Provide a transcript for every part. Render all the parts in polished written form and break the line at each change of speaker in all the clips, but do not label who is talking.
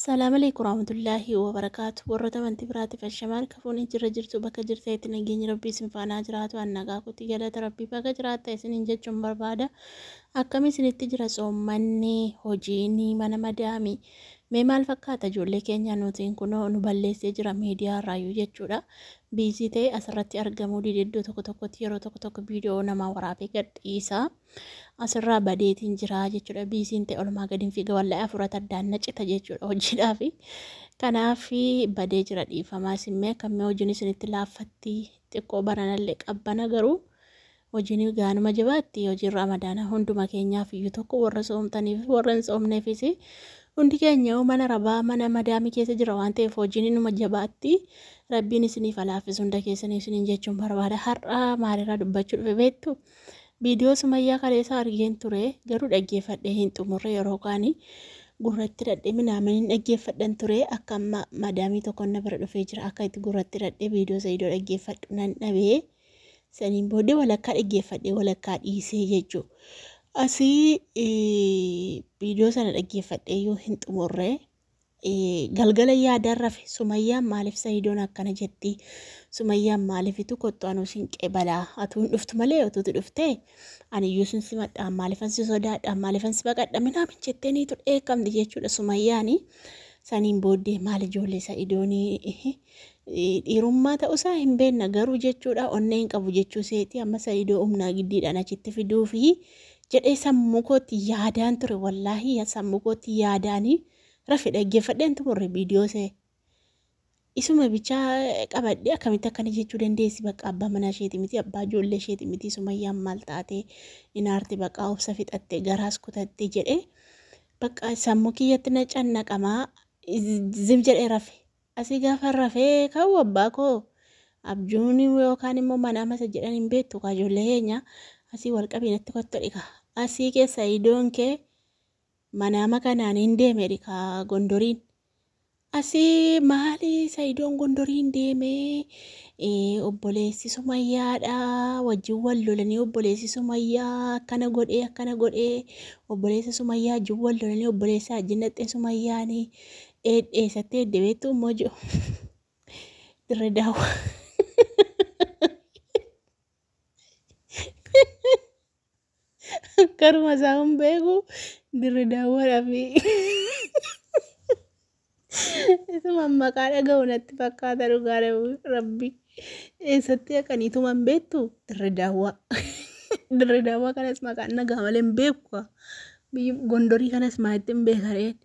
Salaam alaikum warahmatullaahi wabarakaatu. Warroota amantii biraatiif ashamaan kafuun jirra jirtu bakka jirtanitti nageenyi rabbii isin faanaa jiraatu. An nagaa kooti galata rabbii bakka jiraatta isiniin jechuun barbaada. Akkam isinitti jira soommanni hojiin mana madaami. Mee maal fakkaata ijoollee keenya nutiin kunoo nu balleessee jira miidiyaa irraayyuu jechuudha. Biizii ta'e asirratti argamuu dide iddoo tokko tokkotti yeroo tokko tokko viidiyoo namaa waraabee gadhiisa. Asirraa badeetiin jira jechuudha. Biiziin ta'e olumaa gadiin fiiga wallahi afurata addaan na cita jechuudha hojiidhaafi. Kanaaf badee jira dhiifamaa isin mee akkamii hojiin isinitti laaffatti xiqqoo baranallee qabbana garuu hojiin gaanuma jabaatti hojiin ramadaanaa hunduma keenyaaf iyyuu tokko warra soomtaniif warra hin soomneefis hundi keenya mana rabaa mana madaamii keessa jira waan ta'eef hojiin inuma jabaatti rabbiin isiniif alaafis hunda keessanii isiniin jechuun barbaada. Har'a maalirraa dubbachuu dhufe beektu? Viidiyoo Sumayyaa kaleessa argeen ture garuu dhaggeeffadhee hin xumurre yeroo kaani gurratti hidhadhee minaamin hin dhaggeeffadhan ture akka amma madaamii tokko na bira dhufee jira akka itti gurratti hidhadhee viidiyoo Saidoo dhaggeeffadhu nan dhabee saniin booddee walakkaa dhaggeeffadhee walakkaa dhiisee jechuu asii viidiyoo sana dhaggeeffadhee yoo hin xumurre galgala yaadaan rafe Sumayyaan maaliif Sayidoon akkana jetti Sumayyaan maaliifitu kottu anuu sin qebalaa atuu hin dhuftu malee otuutu dhuftee aniyyuu sin simadhaa maaliifan si sodaadhaa maaliifan si baqadha minaamin jettee niitu dheekkamti jechuudha Sumayyaani saniin booddee maal ijoollee Sayidoonii dhiirummaa ta'usaa hin beekna garuu jechuudha onnee hin qabu jechuu seeti amma Sayidoo humnaa giddiidhaan achitti fiduufi jedhee sammuu kootti yaadaan ture wallaahi sammuu kootti yaadaanii rafe dhaggeeffadheen xumurre viidiyoo see. Isuma bichaa qabadhee akkamitti akkana jechuu dandeessi bakka abbaa manaa isheeti miti abbaa ijoollee isheeti miti Sumayyaan maal taate inaarti bakka obsa fixatte garaas kutatte jedhee bakka sammuu kiyyatti na cannaqamaa zim jedhee rafe. Asii gaafa rafee ka'u abbaa koo abjuun yookaan immoo mana amasa jedhan hin beektu kaa ijoollee keenya asii wal qabii natti kottu dhika. Asii keessa idoon kee Manaama kanaan hin deeme kaa gondoriin. Asii maali Sayidoon gondoriin deeme obboleessi Sumayyaadha wajjin wal lolanii obboleessi Sumayyaa akkana godhee akkana godhee obboleessa Sumayyaa wajjin wal lolanii obboleessa wajjin dhaxxee Sumayyaanii eessatti eedde beektu immoo jiru dirree daawwa. Karuma isaa hin beeku dirre daawwadhaa fi isuma maqaa dhaga'u natti fakkaata dhugaa rabbi. Eessatti dhaqaniituma hin beektu dirre daawwaa. Dirre daawwaa kanas maqaan nagaa malee hin beeku. Biyyi gondorii kanas maalitti hin beekareen.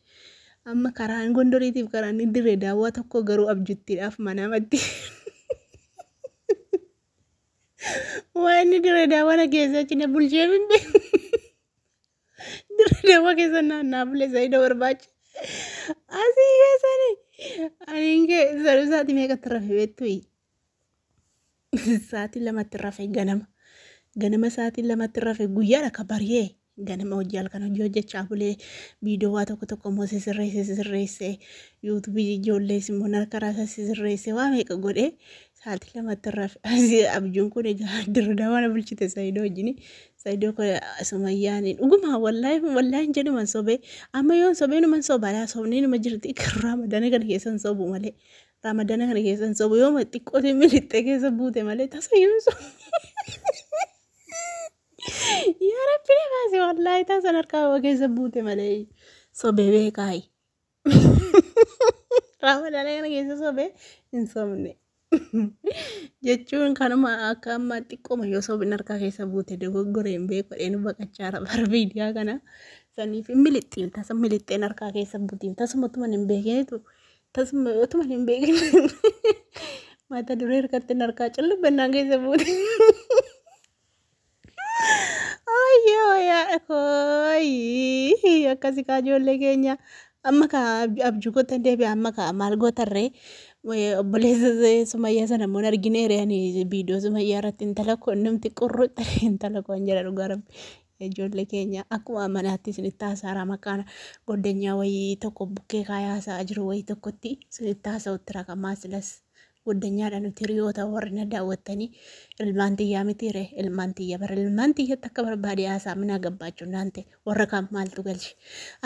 Amma karaan gondoriitiif karaan dirre daawwaa tokko garuu abjuttiidhaaf manamatti. Waa inni dirree daawwana keessa achi na bulchee hin beeku. Dirree daawwa keessa naannaa bulee Saidoo barbaacha. Asii keessani. Ani kee saruu sa'aatii meeqatti rafe beektu? Sa'aatii 2tti rafe ganama. Ganama sa'aatii 2tti rafe guyyaadha ka bari'ee. Ganama hojii halkan hojii hojjechaa bulee viidiyoo waa tokko tokko immoo sisirreesse sisirreesse yuutuubii ijoollees immoo harka raasa sisirreesse waa meeqa godhee sa'aatii 2tti rafe. Asii abjuun kun egaa dirridaa waan bulchite Saayidoo wajjin. Saayidoo kun Sumayyaan dhuguma wallaahi wallaahi hin jedhuman sobee amma yoon sobee numan soba sobnee numa jirti garuu raamadaana kana keessa hin sobu malee raamadaana kana keessa hin sobu yooma xiqqootii milixxee keessa buute malee tasa yoo hin sobu. Yaa Rabbi na baasi wallaahi tasan harkaa koo keessa buute malee sobee beekaayi. Raamadaana kana keessa sobee hin sobne. Jechuun kanuma akka amma xiqqooma yoo sobin harkaa keessa buute dogoggore hin beeku jedhee nu baqachaa bara viidiyaa kana. Saniif hin milixxiin tasa milixxeen harkaa keessa buutiin tasuma utuma hin beekinitu tasuma utuma hin beekin mata duree harkatti harkaa cullubbannaan keessa buute. Ayyoo yaa kooyi akkasi kaa ijoollee keenya amma kaa abjuu kottan deebi'a amma kaa maal gootarree obboleessa Sumayyaa sana immoo argineere ani viidiyoo Sumayyaa irratti intala koo innumti qurruxxe intala koo hin jedha dhugaa rabbi ijoollee keenya akkuma manaatti isinitti haasa'aa maqaan goddanyaa wayii tokko bukkee kaayaa haasa'aa jiru wayii tokkotti isinitti haasa'utti rakamaa silas. Goddanyaadha nuti hiriyoota warri na daawwattanii ilmaan tiyyaa mitiire ilmaan tiyya bara ilmaan tiyyatti akka barbaade haasaa minaa gabbaachuun naan ta'e warra kaan maaltu galche.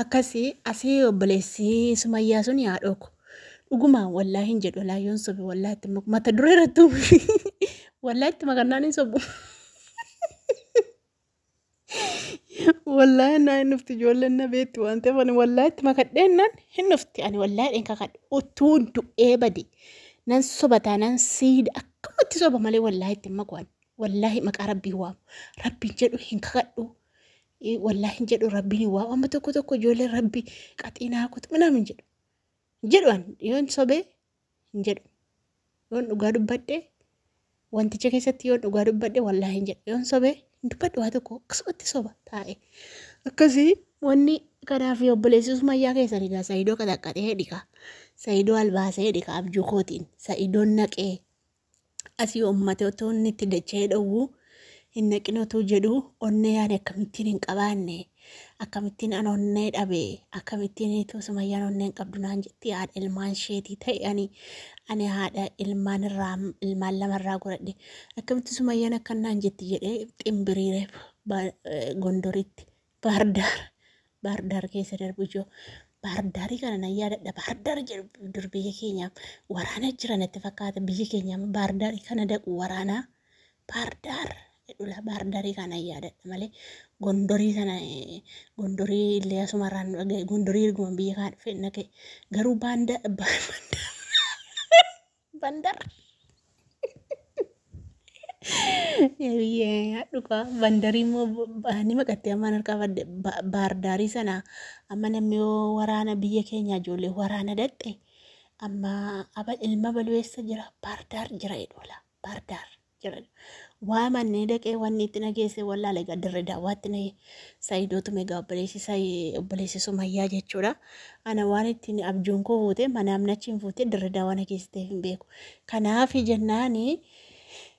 Akkasii asii obboleessi Sumayyaa sun haadhoo ko. Dhugumaan wallaahi hin jedhu laayyoon sobe wallaahi itti mata duree irratti wallaahi itti makannaan hin sobu. Wallaahi naa hin dhufti ijoolleen na beekti waan ta'eef ani wallaahi itti makadheennaan hin dhufti ani wallaahi dheen kakadhe utuu du'ee bade nan sobataa nan siida akkamatti soba malee wallaahi itti makuan wallaahi maqaa rabbii waamu rabbiin jedhu hin kakadhu wallaahi hin jedhu rabbiin hin waamu amma tokko tokko ijoolleen rabbi qaxiinaa kutu minaamin jedhu jedhu ani yoon sobee hin jedhu yoon dhugaa dubbadhe wanticha keessatti yoon dhugaa dubbadhe wallaahi hin jedhu yoon sobee hin dubbadhu waa tokko akkasumatti soba taa'e akkasii wanni kanaaf obboleessi Sumayyaa keessan egaa Saayidoo qaxaqqaxee dhiqa Saayidoo albaasee dhiqa abjuu kootiin Saayidoon naqee asii uummata otoo inni itti dachee dhowwu hin naqin otoo jedhu onnee yaada akkamittiin hin qabaanne akkamittiin an onnee dhabe akkamittiin itoo Sumayyaan onnee hin qabdu naan jetti haadha ilmaan isheetii ta'e ani ani haadha ilmaan irraa ilmaan lamarraa godhadhe akkamitti Sumayyaan akkan naan jetti jedhee ximbiriiree Gondoritti Baardaar Baardaar keessa darbu ijoo Baardaarii kana nan yaadadha Baardaar jedhu dur biyya keenyaaf waraana jira natti fakkaata biyya keenyaaf Baardaarii kana dhaqu waraanaa Baardaar jedhula Baardaarii kana nan yaadadha malee Gondorii sana Gondorii illee asumarraan nu dhagaye Gondorii erguma biyya kana dhufe naqe garuu baanda bandar Dhugaa bandarii immoo ni maqattee ammaan harkaa badde baardaarii sana amma namni yoo waraana biyya keenya ijoollee waraana dhaqxe amma aba ilma balweessa jira baardaar jira jedhu baardaar jira waa mannee dhaqee wanni itti nageesse wallaale egaa dirree daawwaatti na Saayidootu meegaa obboleessi obboleessi Sumayyaa jechuudha. Ana waan ittiin abjuun koo fuute manaamni achiin fuute dirree daawwaa na geessitee hin beeku. Kanaaf jennaani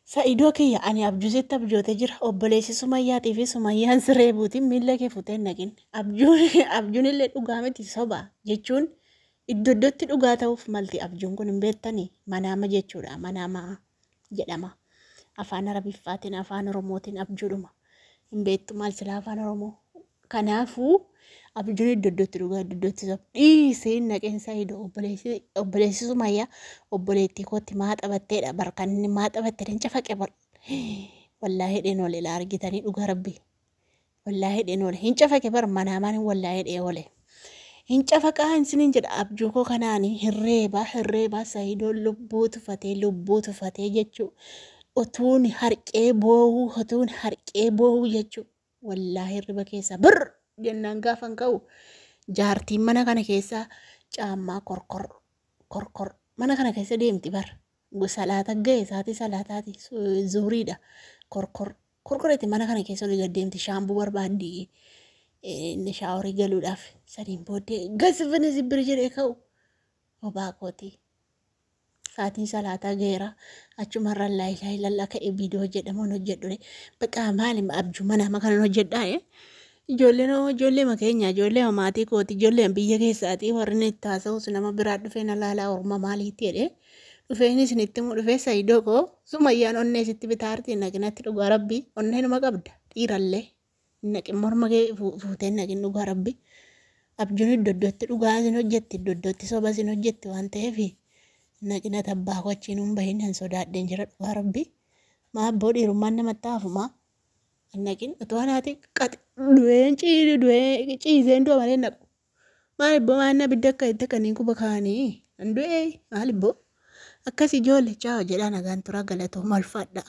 Sa'idoo kiyya ani abjuu sitti abjootee jira. Obboleessi Sumayyaatii fi Sumayyaan siree buutiin miilla kee fuutee hin naqin. Abjuun abjuun illee dhugaa miti soba jechuun iddoo iddootti dhugaa ta'uuf malti abjuun kun hin beektanii manaama jechuudha. Manaama jedhama. Afaan Arabiffaatiin afaan Oromootiin abjuudhuma. Hin beektu maal silaa afaan Oromoo. Kanaafuu abjuun iddoo iddootti dhugaa iddoo iddootti soba. Dhiisee hin naqin Sa'idoo obboleessi obboleessi Sumayyaa obboleettii kootti maa taphatteedha bar kan inni maa taphatte dan cafaqe bar. Wallaahi hidheen oole laa argitanii dhugaa rabbi. Wallaahi hidheen oole hin cafaqe bar manaamaan wallaahi hidhee oole. Hin cafaqaa isiniin jedha abjuu koo kanaani hirreebaa hirreebaa Sa'idoon lubbuu tufatee lubbuu tufatee jechuu otuun harqee boohuu otuun harqee boohuu jechuu wallaahi hirriba keessaa bir jennaan gaafan ka'u jaartiin mana kana keessaa caammaa korkor korkor mana kana keessa deemti bar salaata ga'e saatii salaataati zuuriidha korkor korkoreeti mana kana keessa olii gad deemti shaambuu barbaaddi inni shaaworii galuudhaaf saniin booddee gasfini sibbiri jedhee ka'u obaa kooti. Saatiin salaataa ga'eera achumarraan laa ilaaha illallah ka'e viidiyoo hojjedhamuun hojjedhu bakka maali abjuu mana amma kanan hojjedhaa ijoolleen ijoollee makeenya ijoollee maatii kooti ijoollee biyya keessaati warri inni itti haasa'us nama biraa dhufee na laalaa orma maaliitti jedhee dhufeen isinitti immoo dhufee Saayidoo koo Sumayyaan onnee sitti bitaarti naqinatti dhugaa rabbii onnee numa qabda dhiirallee naqin morma kee fuutee naqin dhugaa rabbii abjuun iddoo iddootti dhugaa isin hojjetti iddoo iddootti soba isin hojjetti waan ta'eef naqina tabbaa koo achiin hin bahin hin sodaadheen jira dhugaa rabbii maa abboo dhiirummaan namatti hafumaa naqin otoo anaati qaxi du'een du'ee ciiseen du'a malee naqu maal ibboo maal abidda akka itti kanneen quba kaanii hin du'ee maal ibboo akkas ijoollee caawa jedhaa nagaan turaa galatoo malfadha.